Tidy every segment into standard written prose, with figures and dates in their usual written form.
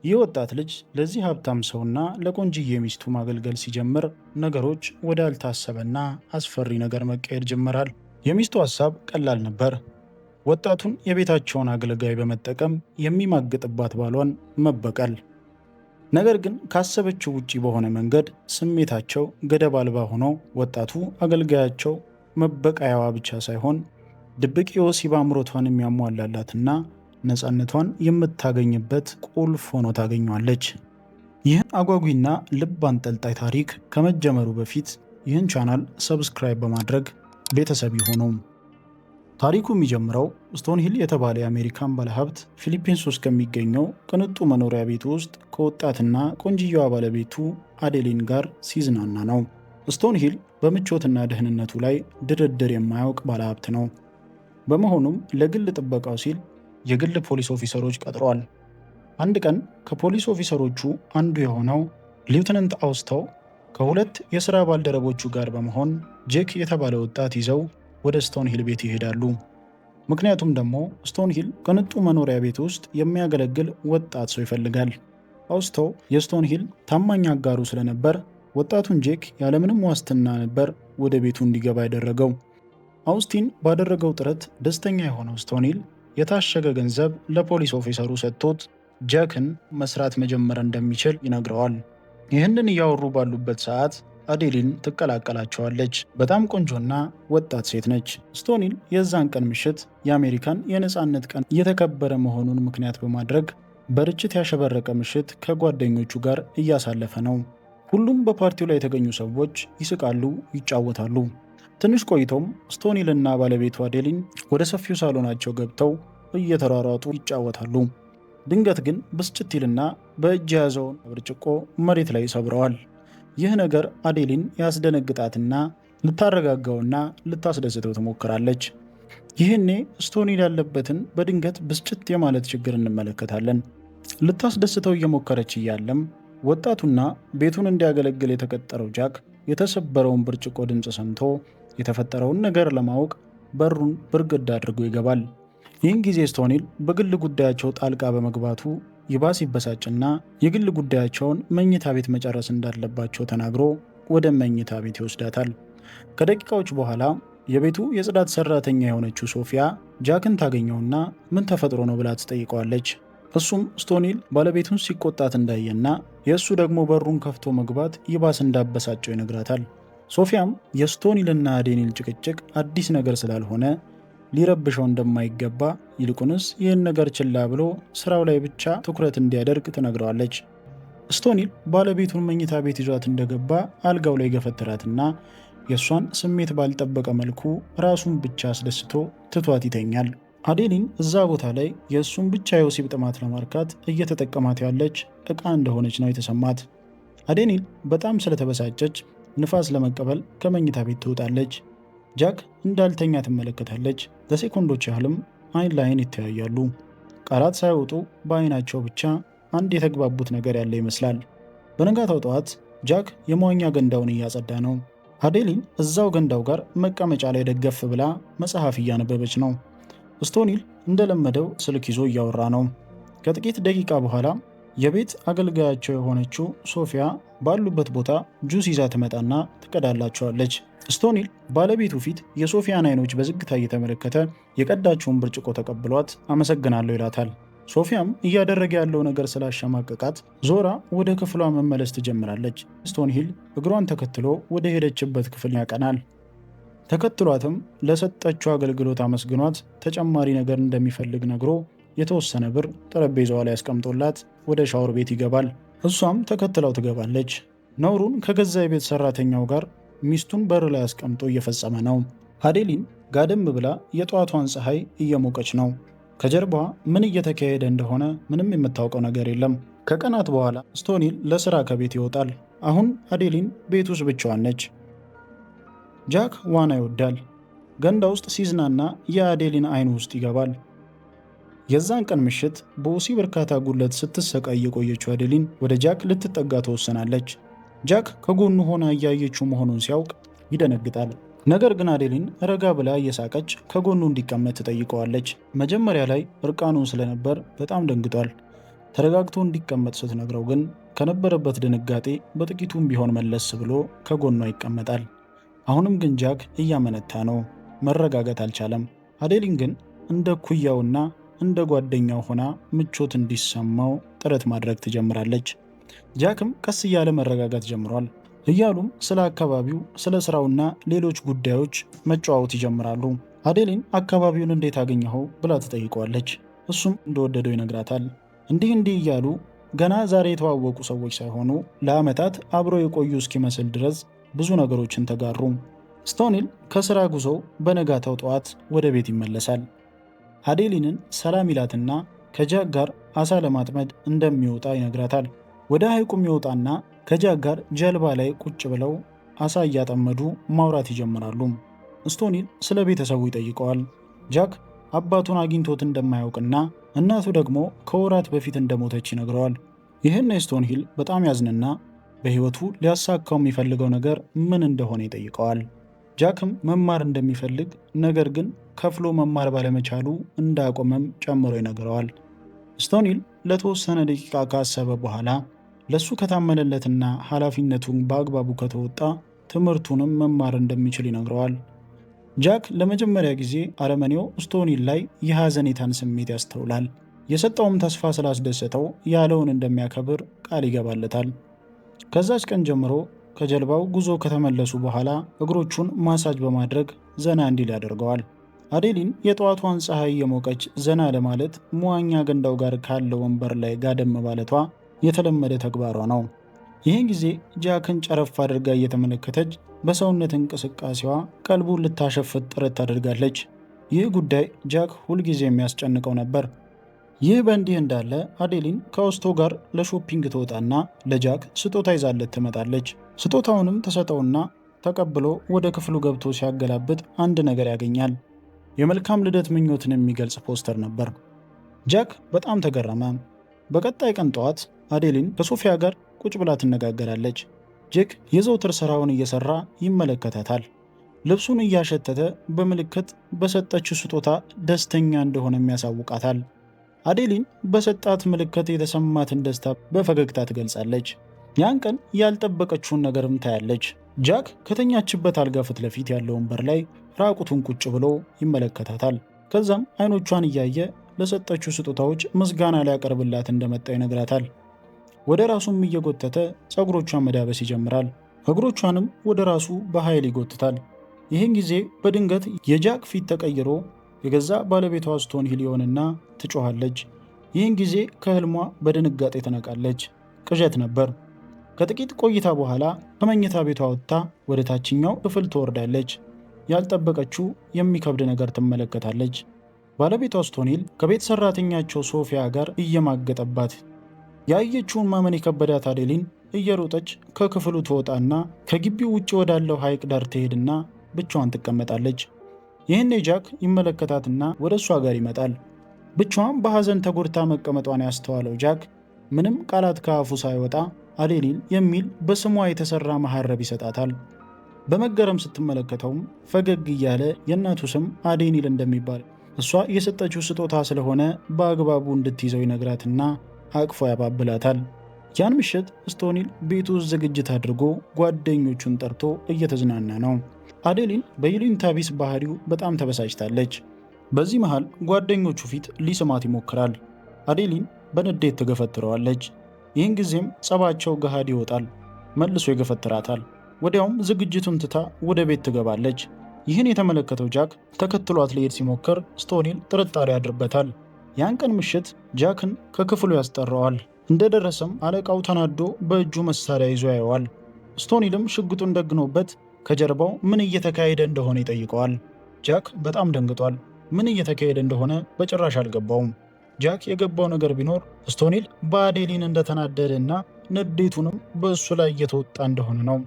ይህ ወጣት ልጅ ለዚህ ሀብታም ሰውና ለቆንጅዬ ሚስቱ ማገልገል ሲጀምር ነገሮች ወዳልታሰበና አስፈሪ ነገር መቀየር ጀመራል። የሚስቱ ሀሳብ ቀላል ነበር። ወጣቱን የቤታቸውን አገልጋይ በመጠቀም የሚማግጥባት ባሏን መበቀል። ነገር ግን ካሰበችው ውጪ በሆነ መንገድ ስሜታቸው ገደብ አልባ ሆኖ ወጣቱ አገልጋያቸው መበቀያዋ ብቻ ሳይሆን ድብቅ የወሲብ አምሮቷን የሚያሟላላትና ነፃነቷን የምታገኝበት ቁልፍ ሆኖ ታገኘዋለች። ይህን አጓጊና ልብ አንጠልጣይ ታሪክ ከመጀመሩ በፊት ይህን ቻናል subscribe በማድረግ ቤተሰብ ይሁኑ። ታሪኩ የሚጀምረው ስቶንሂል የተባለ የአሜሪካን ባለሀብት ፊሊፒንስ ውስጥ ከሚገኘው ቅንጡ መኖሪያ ቤቱ ውስጥ ከወጣትና ቆንጅየዋ ባለቤቱ አዴሊን ጋር ሲዝናና ነው። ስቶንሂል በምቾትና ደህንነቱ ላይ ድርድር የማያውቅ ባለሀብት ነው። በመሆኑም ለግል ጥበቃው ሲል የግል ፖሊስ ኦፊሰሮች ቀጥሯል። አንድ ቀን ከፖሊስ ኦፊሰሮቹ አንዱ የሆነው Lieutenant አውስተው ከሁለት የሥራ ባልደረቦቹ ጋር በመሆን ጄክ የተባለ ወጣት ይዘው ወደ ስቶንሂል ቤት ይሄዳሉ። ምክንያቱም ደግሞ ስቶንሂል ቅንጡ መኖሪያ ቤት ውስጥ የሚያገለግል ወጣት ሰው ይፈልጋል። አውስተው የስቶንሂል ታማኝ አጋሩ ስለነበር ወጣቱን ጄክ ያለምንም ዋስትና ነበር ወደ ቤቱ እንዲገባ ያደረገው። አውስቲን ባደረገው ጥረት ደስተኛ የሆነው ስቶንሂል የታሸገ ገንዘብ ለፖሊስ ኦፊሰሩ ሰጥቶት ጃክን መስራት መጀመር እንደሚችል ይነግረዋል። ይህንን እያወሩ ባሉበት ሰዓት አዴሊን ትቀላቀላቸዋለች። በጣም ቆንጆና ወጣት ሴት ነች። ስቶኒል የዛን ቀን ምሽት የአሜሪካን የነፃነት ቀን እየተከበረ መሆኑን ምክንያት በማድረግ በርችት ያሸበረቀ ምሽት ከጓደኞቹ ጋር እያሳለፈ ነው። ሁሉም በፓርቲው ላይ የተገኙ ሰዎች ይስቃሉ፣ ይጫወታሉ። ትንሽ ቆይቶም ስቶኒልና ባለቤቱ አዴሊን ወደ ሰፊው ሳሎናቸው ገብተው እየተሯሯጡ ይጫወታሉ። ድንገት ግን ብስጭት ይልና በእጅ የያዘውን ብርጭቆ መሬት ላይ ይሰብረዋል። ይህ ነገር አዴሊን ያስደነግጣትና ልታረጋጋውና ልታስደስተው ትሞክራለች። ይህኔ ስቶኒል ያለበትን በድንገት ብስጭት የማለት ችግር እንመለከታለን። ልታስደስተው እየሞከረች እያለም ወጣቱና ቤቱን እንዲያገለግል የተቀጠረው ጃክ የተሰበረውን ብርጭቆ ድምፅ ሰምቶ የተፈጠረውን ነገር ለማወቅ በሩን ብርግድ አድርጎ ይገባል። ይህን ጊዜ ስቶኒል በግል ጉዳያቸው ጣልቃ በመግባቱ ይባስ ይበሳጭና የግል ጉዳያቸውን መኝታ ቤት መጨረስ እንዳለባቸው ተናግሮ ወደ መኝታ ቤት ይወስዳታል። ከደቂቃዎች በኋላ የቤቱ የጽዳት ሰራተኛ የሆነችው ሶፊያ ጃክን ታገኘውና ምን ተፈጥሮ ነው ብላ ትጠይቀዋለች። እሱም ስቶኒል ባለቤቱን ሲቆጣት እንዳየና የእሱ ደግሞ በሩን ከፍቶ መግባት ይባስ እንዳበሳጨው ይነግራታል። ሶፊያም የስቶኒልና አዴኒል ጭቅጭቅ አዲስ ነገር ስላልሆነ ሊረብሸው እንደማይገባ ይልቁንስ ይህን ነገር ችላ ብሎ ስራው ላይ ብቻ ትኩረት እንዲያደርግ ትነግረዋለች። ስቶኒል ባለቤቱን መኝታ ቤት ይዟት እንደገባ አልጋው ላይ ገፈትራትና የእሷን ስሜት ባልጠበቀ መልኩ ራሱን ብቻ አስደስቶ ትቷት ይተኛል። አዴሊን እዛ ቦታ ላይ የእሱን ብቻ የወሲብ ጥማት ለማርካት እየተጠቀማት ያለች ዕቃ እንደሆነች ነው የተሰማት። አዴኒል በጣም ስለተበሳጨች ንፋስ ለመቀበል ከመኝታ ቤት ትወጣለች። ጃክ እንዳልተኛ ትመለከታለች። ለሴኮንዶች ያህልም አይን ለአይን ይተያያሉ። ቃላት ሳይወጡ በአይናቸው ብቻ አንድ የተግባቡት ነገር ያለ ይመስላል። በነጋታው ጠዋት ጃክ የመዋኛ ገንዳውን እያጸዳ ነው። አዴሊን እዛው ገንዳው ጋር መቀመጫ ላይ ደገፍ ብላ መጽሐፍ እያነበበች ነው። ስቶኒል እንደለመደው ስልክ ይዞ እያወራ ነው። ከጥቂት ደቂቃ በኋላ የቤት አገልጋያቸው የሆነችው ሶፊያ ባሉበት ቦታ ጁስ ይዛ ትመጣና ትቀዳላቸዋለች። ስቶኒል ባለቤቱ ፊት የሶፊያን አይኖች በዝግታ እየተመለከተ የቀዳችውን ብርጭቆ ተቀብሏት አመሰግናለሁ ይላታል። ሶፊያም እያደረገ ያለው ነገር ስላሸማቀቃት ዞራ ወደ ክፍሏ መመለስ ትጀምራለች። ስቶንሂል እግሯን ተከትሎ ወደ ሄደችበት ክፍል ያቀናል። ተከትሏትም ለሰጠችው አገልግሎት አመስግኗት ተጨማሪ ነገር እንደሚፈልግ ነግሮ የተወሰነ ብር ጠረጴዛዋ ላይ አስቀምጦላት ወደ ሻወር ቤት ይገባል። እሷም ተከትላው ትገባለች። ነውሩን ከገዛ የቤት ሰራተኛው ጋር ሚስቱን በር ላይ አስቀምጦ እየፈጸመ ነው። አዴሊን ጋደም ብላ የጠዋቷን ፀሐይ እየሞቀች ነው። ከጀርባዋ ምን እየተካሄደ እንደሆነ ምንም የምታውቀው ነገር የለም። ከቀናት በኋላ ስቶኒል ለስራ ከቤት ይወጣል። አሁን አዴሊን ቤት ውስጥ ብቻዋን ነች። ጃክ ዋና ይወዳል። ገንዳ ውስጥ ሲዝናና የአዴሊን አይን ውስጥ ይገባል። የዛን ቀን ምሽት በወሲብ እርካታ ጉድለት ስትሰቃይ የቆየችው አዴሊን ወደ ጃክ ልትጠጋ ትወስናለች። ጃክ ከጎኑ ሆና እያየችው መሆኑን ሲያውቅ ይደነግጣል። ነገር ግን አዴሊን ረጋ ብላ እየሳቀች ከጎኑ እንዲቀመጥ ትጠይቀዋለች። መጀመሪያ ላይ እርቃኑን ስለነበር በጣም ደንግጧል። ተረጋግቶ እንዲቀመጥ ስትነግረው ግን ከነበረበት ድንጋጤ በጥቂቱም ቢሆን መለስ ብሎ ከጎኗ ይቀመጣል። አሁንም ግን ጃክ እያመነታ ነው። መረጋጋት አልቻለም። አዴሊን ግን እንደ ኩያውና እንደ ጓደኛው ሆና ምቾት እንዲሰማው ጥረት ማድረግ ትጀምራለች። ጃክም ቀስ እያለ መረጋጋት ጀምሯል። እያሉም ስለ አካባቢው፣ ስለ ስራውና ሌሎች ጉዳዮች መጨዋወት ይጀምራሉ። አዴሊን አካባቢውን እንዴት አገኘኸው ብላ ትጠይቀዋለች። እሱም እንደወደደው ይነግራታል። እንዲህ እንዲህ እያሉ ገና ዛሬ የተዋወቁ ሰዎች ሳይሆኑ ለዓመታት አብረው የቆዩ እስኪመስል ድረስ ብዙ ነገሮችን ተጋሩ። ስቶኒል ከስራ ጉዞው በነጋታው ጠዋት ወደ ቤት ይመለሳል። አዴሊንን ሰላም ይላትና ከጃክ ጋር አሳ ለማጥመድ እንደሚወጣ ይነግራታል። ወደ ሐይቁም ይወጣና ከጃክ ጋር ጀልባ ላይ ቁጭ ብለው አሳ እያጠመዱ ማውራት ይጀምራሉ። ስቶኒል ስለ ቤተሰቡ ይጠይቀዋል። ጃክ አባቱን አግኝቶት እንደማያውቅና እናቱ ደግሞ ከወራት በፊት እንደሞተች ይነግረዋል። ይህን ስቶንሂል በጣም ያዝንና በሕይወቱ ሊያሳካው የሚፈልገው ነገር ምን እንደሆነ ይጠይቀዋል። ጃክም መማር እንደሚፈልግ ነገር ግን ከፍሎ መማር ባለመቻሉ እንዳቆመም ጨምሮ ይነግረዋል። ስቶኒል ለተወሰነ ደቂቃ ካሰበ በኋላ ለሱ ከታመነለትና ኃላፊነቱን በአግባቡ ከተወጣ ትምህርቱንም መማር እንደሚችል ይነግረዋል። ጃክ ለመጀመሪያ ጊዜ አረመኔው ስቶኒል ላይ የሐዘኔታን ስሜት ያስተውላል። የሰጠውም ተስፋ ስላስደሰተው ያለውን እንደሚያከብር ቃል ይገባለታል። ከዛች ቀን ጀምሮ ከጀልባው ጉዞ ከተመለሱ በኋላ እግሮቹን ማሳጅ በማድረግ ዘና እንዲል ያደርገዋል። አዴሊን የጠዋቷን ፀሐይ የሞቀች ዘና ለማለት መዋኛ ገንዳው ጋር ካለው ወንበር ላይ ጋደም ማለቷ የተለመደ ተግባሯ ነው። ይህን ጊዜ ጃክን ጨረፍ አድርጋ እየተመለከተች በሰውነት እንቅስቃሴዋ ቀልቡን ልታሸፍት ጥረት ታደርጋለች። ይህ ጉዳይ ጃክ ሁልጊዜ የሚያስጨንቀው ነበር። ይህ በእንዲህ እንዳለ አዴሊን ከኦስቶ ጋር ለ shopping ትወጣና ለጃክ ስጦታ ይዛለት ትመጣለች። ስጦታውንም ተሰጠውና ተቀብሎ ወደ ክፍሉ ገብቶ ሲያገላብጥ አንድ ነገር ያገኛል። የመልካም ልደት ምኞትን የሚገልጽ ፖስተር ነበር። ጃክ በጣም ተገረመ። በቀጣይ ቀን ጠዋት አዴሊን ከሶፊያ ጋር ቁጭ ብላ ትነጋገራለች። ጄክ የዘውትር ስራውን እየሰራ ይመለከታታል። ልብሱን እያሸተተ በምልክት በሰጠችው ስጦታ ደስተኛ እንደሆነም ያሳውቃታል። አዴሊን በሰጣት ምልክት የተሰማትን ደስታ በፈገግታ ትገልጻለች። ያን ቀን ያልጠበቀችውን ነገርም ታያለች። ጃክ ከተኛችበት አልጋ ፊት ለፊት ያለው ወንበር ላይ ራቁቱን ቁጭ ብሎ ይመለከታታል። ከዛም አይኖቿን እያየ ለሰጠችው ስጦታዎች ምስጋና ሊያቀርብላት እንደመጣ ይነግራታል። ወደ ራሱም እየጎተተ ፀጉሮቿን መዳበስ ይጀምራል። እግሮቿንም ወደ ራሱ በኃይል ይጎትታል። ይህን ጊዜ በድንገት የጃክ ፊት ተቀይሮ የገዛ ባለቤቷ ስቶንሂል ይሆንና ትጮኻለች። ይህን ጊዜ ከህልሟ በድንጋጤ ትነቃለች። ቅዠት ነበር። ከጥቂት ቆይታ በኋላ ከመኝታ ቤቷ ወጥታ ወደ ታችኛው ክፍል ትወርዳለች። ያልጠበቀችው የሚከብድ ነገር ትመለከታለች። ባለቤቷ ስቶንሂል ከቤት ሰራተኛቸው ሶፊያ ጋር እየማገጠባት ያየችውን ማመን የከበዳት አዴሊን እየሮጠች ከክፍሉ ትወጣና ከግቢው ውጭ ወዳለው ሐይቅ ዳር ትሄድና ብቻዋን ትቀመጣለች። ይህኔ ጃክ ይመለከታትና ወደ እሷ ጋር ይመጣል። ብቻዋን በሐዘን ተጎድታ መቀመጧን ያስተዋለው ጃክ ምንም ቃላት ከአፉ ሳይወጣ አዴሊን የሚል በስሟ የተሰራ መሐረብ ይሰጣታል። በመገረም ስትመለከተውም ፈገግ እያለ የእናቱ ስም አዴኒል እንደሚባል እሷ የሰጠችው ስጦታ ስለሆነ በአግባቡ እንድትይዘው ይነግራትና አቅፎ ያባብላታል። ያን ምሽት ስቶኒል ቤቱ ውስጥ ዝግጅት አድርጎ ጓደኞቹን ጠርቶ እየተዝናና ነው። አዴሊን በይሉኝታ ቢስ ባህሪው በጣም ተበሳጭታለች። በዚህ መሃል ጓደኞቹ ፊት ሊስማት ይሞክራል። አዴሊን በንዴት ትገፈትረዋለች። ይህን ጊዜም ጸባቸው ገሃድ ይወጣል። መልሶ ይገፈትራታል። ወዲያውም ዝግጅቱን ትታ ወደ ቤት ትገባለች። ይህን የተመለከተው ጃክ ተከትሏት ሊሄድ ሲሞክር ስቶኒል ጥርጣሬ ያድርበታል። ያን ቀን ምሽት ጃክን ከክፍሉ ያስጠራዋል። እንደደረሰም አለቃው ተናዶ በእጁ መሳሪያ ይዞ ያየዋል። ስቶኒልም ሽጉጡን ደግኖበት ከጀርባው ምን እየተካሄደ እንደሆነ ይጠይቀዋል። ጃክ በጣም ደንግጧል። ምን እየተካሄደ እንደሆነ በጭራሽ አልገባውም። ጃክ የገባው ነገር ቢኖር ስቶኒል በአዴሊን እንደተናደደና ንዴቱንም በእሱ ላይ እየተወጣ እንደሆነ ነው።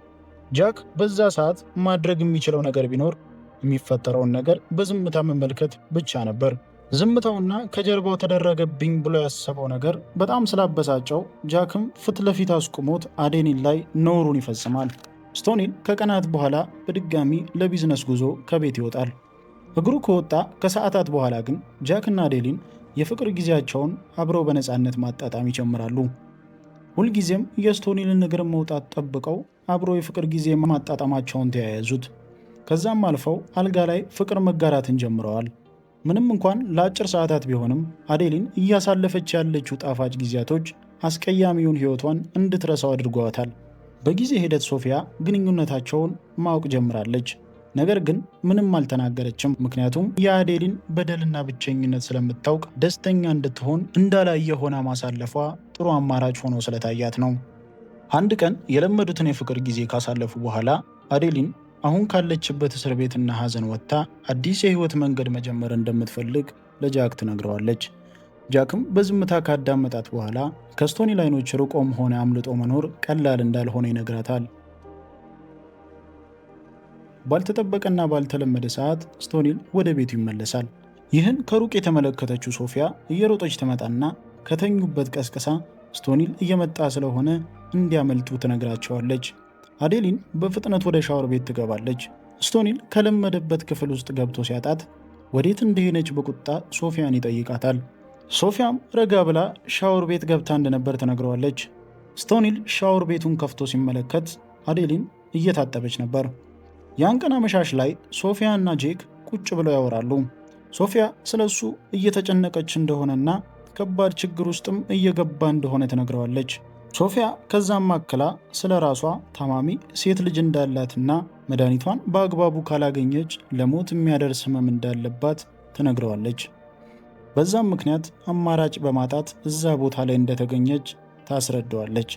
ጃክ በዛ ሰዓት ማድረግ የሚችለው ነገር ቢኖር የሚፈጠረውን ነገር በዝምታ መመልከት ብቻ ነበር። ዝምታውና ከጀርባው ተደረገብኝ ብሎ ያሰበው ነገር በጣም ስላበሳጨው ጃክም ፊት ለፊት አስቁሞት አዴሊን ላይ ነውሩን ይፈጽማል። ስቶኒል ከቀናት በኋላ በድጋሚ ለቢዝነስ ጉዞ ከቤት ይወጣል። እግሩ ከወጣ ከሰዓታት በኋላ ግን ጃክና አዴሊን የፍቅር ጊዜያቸውን አብረው በነፃነት ማጣጣም ይጀምራሉ። ሁልጊዜም የስቶኒልን እግር መውጣት ጠብቀው አብሮ የፍቅር ጊዜ ማጣጣማቸውን ተያያዙት። ከዛም አልፈው አልጋ ላይ ፍቅር መጋራትን ጀምረዋል። ምንም እንኳን ለአጭር ሰዓታት ቢሆንም አዴሊን እያሳለፈች ያለችው ጣፋጭ ጊዜያቶች አስቀያሚውን ሕይወቷን እንድትረሳው አድርገዋታል። በጊዜ ሂደት ሶፊያ ግንኙነታቸውን ማወቅ ጀምራለች። ነገር ግን ምንም አልተናገረችም። ምክንያቱም የአዴሊን በደልና ብቸኝነት ስለምታውቅ ደስተኛ እንድትሆን እንዳላየ ሆና ማሳለፏ ጥሩ አማራጭ ሆኖ ስለታያት ነው። አንድ ቀን የለመዱትን የፍቅር ጊዜ ካሳለፉ በኋላ አዴሊን አሁን ካለችበት እስር ቤትና ሐዘን ወጥታ አዲስ የህይወት መንገድ መጀመር እንደምትፈልግ ለጃክ ትነግረዋለች። ጃክም በዝምታ ካዳመጣት በኋላ ከስቶኒል አይኖች ርቆም ሆነ አምልጦ መኖር ቀላል እንዳልሆነ ይነግራታል። ባልተጠበቀና ባልተለመደ ሰዓት ስቶኒል ወደ ቤቱ ይመለሳል። ይህን ከሩቅ የተመለከተችው ሶፊያ እየሮጠች ትመጣና ከተኙበት ቀስቅሳ ስቶኒል እየመጣ ስለሆነ እንዲያመልጡ ትነግራቸዋለች። አዴሊን በፍጥነት ወደ ሻወር ቤት ትገባለች። ስቶኒል ከለመደበት ክፍል ውስጥ ገብቶ ሲያጣት ወዴት እንደሄደች በቁጣ ሶፊያን ይጠይቃታል። ሶፊያም ረጋ ብላ ሻወር ቤት ገብታ እንደነበር ትነግረዋለች። ስቶኒል ሻወር ቤቱን ከፍቶ ሲመለከት አዴሊን እየታጠበች ነበር። ያን ቀን አመሻሽ ላይ ሶፊያ እና ጄክ ቁጭ ብለው ያወራሉ። ሶፊያ ስለ እሱ እየተጨነቀች እንደሆነና ከባድ ችግር ውስጥም እየገባ እንደሆነ ትነግረዋለች። ሶፊያ ከዛም አክላ ስለ ራሷ ታማሚ ሴት ልጅ እንዳላትና መድኃኒቷን በአግባቡ ካላገኘች ለሞት የሚያደርስ ህመም እንዳለባት ትነግረዋለች። በዛም ምክንያት አማራጭ በማጣት እዛ ቦታ ላይ እንደተገኘች ታስረዳዋለች።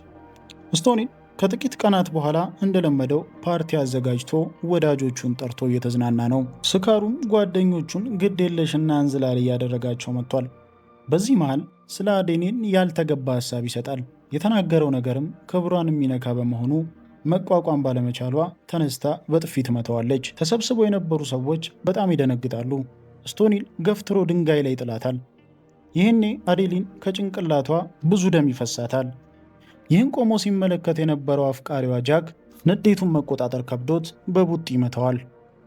ስቶኒል ከጥቂት ቀናት በኋላ እንደለመደው ፓርቲ አዘጋጅቶ ወዳጆቹን ጠርቶ እየተዝናና ነው። ስካሩም ጓደኞቹን ግድ የለሽና እንዝላል እያደረጋቸው መጥቷል። በዚህ መሃል ስለ አዴሊን ያልተገባ ሀሳብ ይሰጣል። የተናገረው ነገርም ክብሯን የሚነካ በመሆኑ መቋቋም ባለመቻሏ ተነስታ በጥፊ ትመታዋለች። ተሰብስበው የነበሩ ሰዎች በጣም ይደነግጣሉ። ስቶኒል ገፍትሮ ድንጋይ ላይ ይጥላታል። ይህኔ አዴሊን ከጭንቅላቷ ብዙ ደም ይፈሳታል። ይህን ቆሞ ሲመለከት የነበረው አፍቃሪዋ ጃክ ንዴቱን መቆጣጠር ከብዶት በቡጢ ይመታዋል።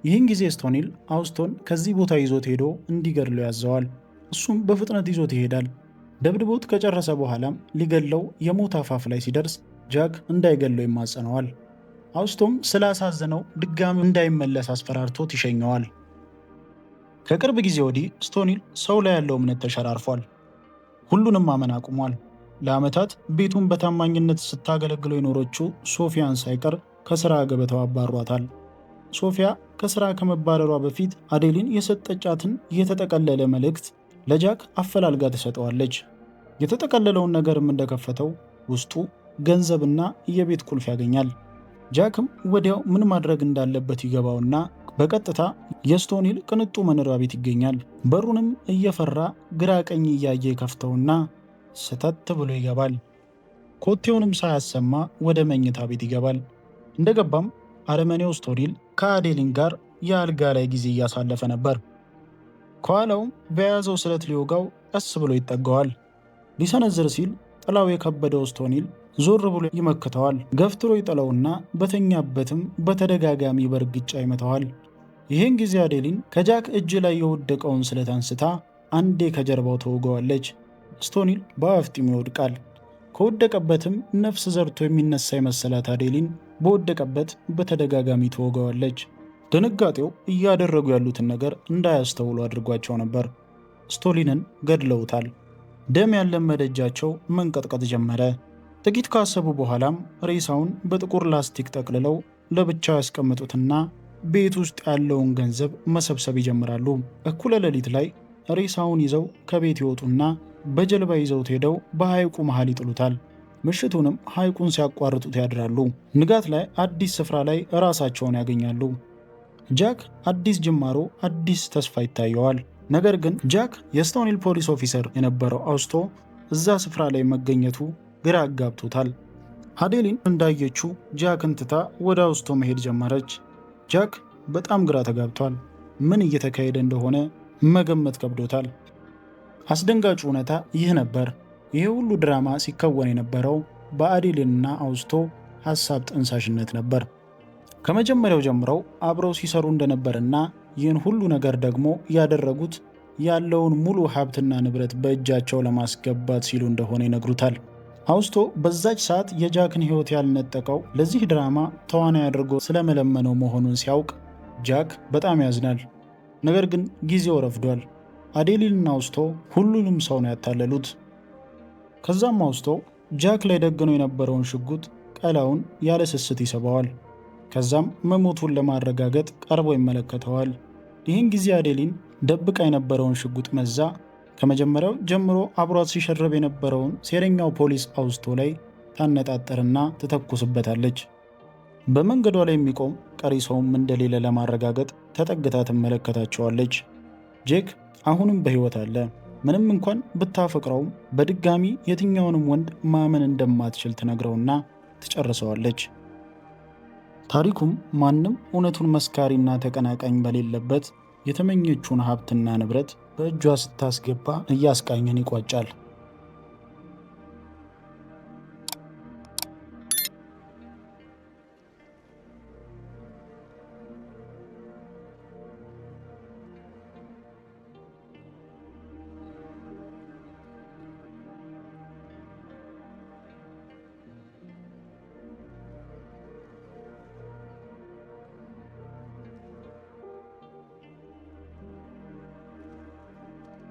ይህን ጊዜ ስቶኒል አውስቶን ከዚህ ቦታ ይዞት ሄዶ እንዲገድለው ያዘዋል። እሱም በፍጥነት ይዞት ይሄዳል። ደብድቦት ከጨረሰ በኋላም ሊገድለው የሞት አፋፍ ላይ ሲደርስ ጃክ እንዳይገድለው ይማጸነዋል። አውስቶም ስላሳዘነው ድጋሚ እንዳይመለስ አስፈራርቶት ይሸኘዋል። ከቅርብ ጊዜ ወዲህ ስቶኒል ሰው ላይ ያለው እምነት ተሸራርፏል። ሁሉንም ማመን አቁሟል። ለዓመታት ቤቱን በታማኝነት ስታገለግለው የኖረችው ሶፊያን ሳይቀር ከስራ ገበታው አባሯታል። ሶፊያ ከስራ ከመባረሯ በፊት አዴሊን የሰጠቻትን የተጠቀለለ መልእክት ለጃክ አፈላልጋ ትሰጠዋለች። የተጠቀለለውን ነገርም እንደከፈተው ውስጡ ገንዘብና የቤት ቁልፍ ያገኛል። ጃክም ወዲያው ምን ማድረግ እንዳለበት ይገባውና በቀጥታ የስቶኒል ቅንጡ መኖሪያ ቤት ይገኛል። በሩንም እየፈራ ግራ ቀኝ እያየ ከፍተውና ሰተት ብሎ ይገባል። ኮቴውንም ሳያሰማ ወደ መኝታ ቤት ይገባል። እንደገባም አረመኔው ስቶኒል ከአዴሊን ጋር የአልጋ ላይ ጊዜ እያሳለፈ ነበር። ከኋላውም በያዘው ስለት ሊወጋው ቀስ ብሎ ይጠጋዋል። ሊሰነዝር ሲል ጥላው የከበደው ስቶኒል ዞር ብሎ ይመክተዋል። ገፍትሮ ይጥለውና በተኛበትም በተደጋጋሚ በእርግጫ ይመታዋል። ይህን ጊዜ አዴሊን ከጃክ እጅ ላይ የወደቀውን ስለት አንስታ አንዴ ከጀርባው ተወገዋለች። ስቶኒል በአፍጢሙ ይወድቃል። ከወደቀበትም ነፍስ ዘርቶ የሚነሳ የመሰላት አዴሊን በወደቀበት በተደጋጋሚ ትወገዋለች። ድንጋጤው እያደረጉ ያሉትን ነገር እንዳያስተውሉ አድርጓቸው ነበር። ስቶሊንን ገድለውታል። ደም ያለመደ እጃቸው መንቀጥቀጥ ጀመረ። ጥቂት ካሰቡ በኋላም ሬሳውን በጥቁር ላስቲክ ጠቅልለው ለብቻው ያስቀምጡትና ቤት ውስጥ ያለውን ገንዘብ መሰብሰብ ይጀምራሉ። እኩለ ሌሊት ላይ ሬሳውን ይዘው ከቤት ይወጡና በጀልባ ይዘውት ሄደው በሐይቁ መሃል ይጥሉታል። ምሽቱንም ሐይቁን ሲያቋርጡት ያድራሉ። ንጋት ላይ አዲስ ስፍራ ላይ ራሳቸውን ያገኛሉ። ጃክ አዲስ ጅማሮ፣ አዲስ ተስፋ ይታየዋል። ነገር ግን ጃክ የስቶኒል ፖሊስ officer የነበረው አውስቶ እዛ ስፍራ ላይ መገኘቱ ግራ አጋብቶታል። አዴሊን እንዳየችው ጃክን ትታ ወደ አውስቶ መሄድ ጀመረች። ጃክ በጣም ግራ ተጋብቷል። ምን እየተካሄደ እንደሆነ መገመት ከብዶታል። አስደንጋጩ እውነታ ይህ ነበር። ይህ ሁሉ ድራማ ሲከወን የነበረው በአዴሊንና አውስቶ ሀሳብ ጠንሳሽነት ነበር። ከመጀመሪያው ጀምረው አብረው ሲሰሩ እንደነበርና ይህን ሁሉ ነገር ደግሞ ያደረጉት ያለውን ሙሉ ሀብትና ንብረት በእጃቸው ለማስገባት ሲሉ እንደሆነ ይነግሩታል። አውስቶ በዛች ሰዓት የጃክን ሕይወት ያልነጠቀው ለዚህ ድራማ ተዋናይ አድርጎ ስለመለመነው መሆኑን ሲያውቅ ጃክ በጣም ያዝናል። ነገር ግን ጊዜው ረፍዷል። አዴሊንና አውስቶ ሁሉንም ሰው ነው ያታለሉት። ከዛም አውስቶ ጃክ ላይ ደግኖ የነበረውን ሽጉጥ ቀላውን ያለ ስስት ይስበዋል። ከዛም መሞቱን ለማረጋገጥ ቀርቦ ይመለከተዋል። ይህን ጊዜ አዴሊን ደብቃ የነበረውን ሽጉጥ መዛ ከመጀመሪያው ጀምሮ አብሯት ሲሸርብ የነበረውን ሴረኛው ፖሊስ አውስቶ ላይ ታነጣጠርና ትተኩስበታለች። በመንገዷ ላይ የሚቆም ቀሪ ሰውም እንደሌለ ለማረጋገጥ ተጠግታ ትመለከታቸዋለች። ጄክ አሁንም በሕይወት አለ። ምንም እንኳን ብታፈቅረውም በድጋሚ የትኛውንም ወንድ ማመን እንደማትችል ትነግረውና ትጨርሰዋለች። ታሪኩም ማንም እውነቱን መስካሪና ተቀናቃኝ በሌለበት የተመኘችውን ሀብትና ንብረት በእጇ ስታስገባ እያስቃኘን ይቋጫል።